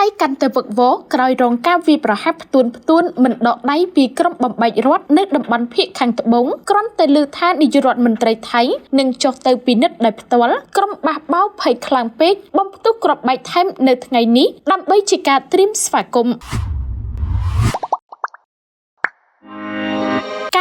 ថៃកាន់តែវឹកវរក្រោយរងការវាយប្រហារផ្ទួនផ្ទួនមិនដកដៃពីក្រុមបំបែករដ្ឋនៅតំបន់ភាគខាងត្បូងគ្រាន់តែឮថានាយករដ្ឋមន្ត្រីថៃនឹងចុះទៅពិនិត្យដោយផ្ទាល់ក្រុមបះបោរភ័យខ្លាំងពេកបំផ្ទុះគ្រាប់បែកថែមនៅថ្ងៃនេះដើម្បីជាការត្រៀមស្វាគមន៍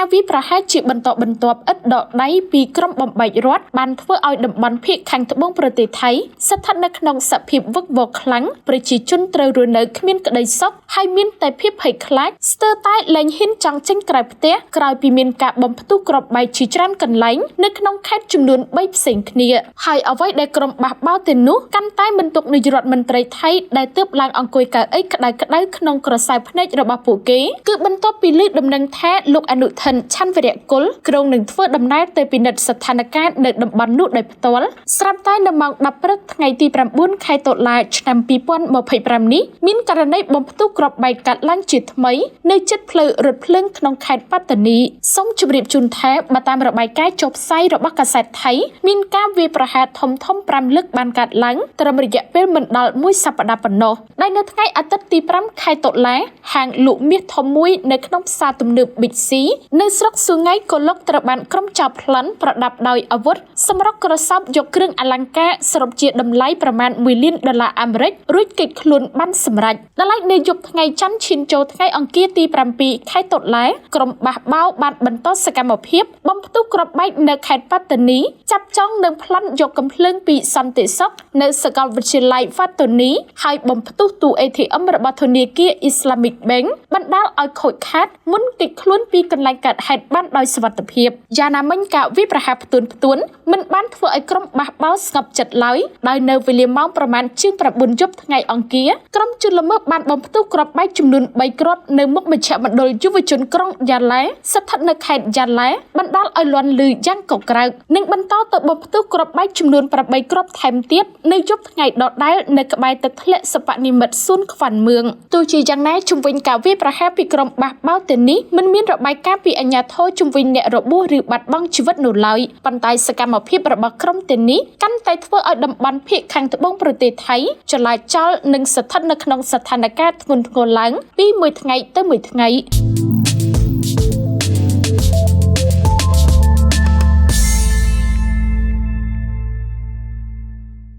ការវាយប្រហារជាបន្តបន្ទាប់ឥតដកដៃពីក្រុមបំបែករដ្ឋបានធ្វើឲ្យតំបន់ភាគខាងត្បូងប្រទេសថៃស្ថិតនៅក្នុងសភាពវឹកវរខ្លាំងប្រជាជនត្រូវរស់នៅគ្មានក្តីសុខហើយមានតែភាពភ័យខ្លាចស្ទើរតែលែងហ៊ានចង់ចេញក្រៅផ្ទះក្រោយពីមានការបំផ្ទុះគ្រាប់បែកជាច្រើនកន្លែងនៅក្នុងខេត្តចំនួន3ផ្សេងគ្នាហើយអ្វីដែលក្រុមបះបោរទាំងនោះកាន់តែមិនទុកនាយករដ្ឋមន្ត្រីថៃដែលទើបឡើងអង្គុយកៅអីក្តៅៗក្នុងក្រសែភ្នែករបស់ពួកគេគឺបន្ទាប់ពីឮដំណឹងថាលោកអនុថិនឆាន់វិរៈគុលគ្រោងនឹងធ្វើដំណើរទៅពិនិត្យស្ថានភាពនៅតំបន់នោះដោយផ្ទាល់ស្រាប់តែនៅម៉ោង10ព្រឹកថ្ងៃទី9ខែតុលាឆ្នាំ2025នេះមានករណីបំផ្ទុះគ្រាប់បែកកាត់ឡើងជាថ្មីនៅជិតផ្លូវរថភ្លើងក្នុងខេត្តប៉ាតានីសូមជម្រាបជូនថាបើតាមរបាយការណ៍ចុះផ្សាយរបស់កាសែតថៃមានការវាយប្រហារធំៗ5លើកបានកាត់ឡើងត្រឹមរយៈពេលមិនដល់មួយសប្តាហ៍ប៉ុណ្ណោះដែលនៅថ្ងៃអាទិត្យទី5ខែតុលាហាងលក់មាសធំមួយនៅក្នុងផ្សារទំនើប Big C នៅស្រុកសួងៃកុលុកត្រូវបានក្រុមចោរប្លន់ប្រដាប់ដោយអាវុធសម្រុកក្រសោបយកគ្រឿងអលង្ការសរុបជាតម្លៃប្រមាណ1លានដុល្លារអាមេរិករួចគេចខ្លួនបានសម្រេចដល់ឡែកនៅយប់ថ្ងៃច័ន្ទឈានចូលថ្ងៃអង្គារទី7ខែតុលាក្រុមបះបោរបានបន្តសកម្មភាពបំផ្ទុះគ្រាប់បែកនៅខេត្តប៉ាតានីចាប់ចងនិងប្លន់យកកំភ្លើងពីសន្តិសុខនៅសាកលវិទ្យាល័យវ៉ាតូនីហើយបំផ្ទុះទូ ATM របស់ធនាគារ Islamic Bank បណ្ដាលឲ្យខូចខាតមុនគេចខ្លួនពីកន្លែងកើតហេតុបានដោយសុវត្ថិភាពយ៉ាងណាមិញការវាយប្រហារផ្ទួនៗមិនបានធ្វើឲ្យក្រុមបះបោរស្ងប់ចិត្តឡើយដោយនៅវេលាម៉ោងប្រមាណជាង9យប់ថ្ងៃអង្គារក្រុមជនល្មើសបានបំផ្ទុះគ្រាប់បែកចំនួន3គ្រាប់នៅមុខមជ្ឈមណ្ឌលយុវជនក្រុងយ៉ាឡែស្ថិតនៅខេត្តយ៉ាឡែបណ្ដាលឲ្យលាន់លឺយ៉ាងកក្រើកនិងបន្តទៅបំផ្ទុះគ្រាប់បែកចំនួន8គ្រាប់ថែមទៀតនៅយប់ថ្ងៃដដែលនៅក្បែរទឹកធ្លាក់សពនិមិត្តសួនខ្វាន់មឿងទោះជាយ៉ាងណាជំវិញការវាយប្រហារពីក្រុមបះបោរទាំងនេះមិនមានរបាយការណ៍ពីអាជ្ញាធរជំវិញអ្នករបួសឬបាត់បង់ជីវិតនោះឡើយប៉ុន្តែសកម្មភាពរបស់ក្រុមទាំងនេះកាន់តែធ្វើឲ្យតំបន់ភាគខាងត្បូងប្រទេសថៃចលាចលនិងស្ថិតនៅក្នុងស្ថានភាពធ្ងន់ធ្ងរឡើងពីមួយថ្ងៃទៅមួយថ្ងៃ។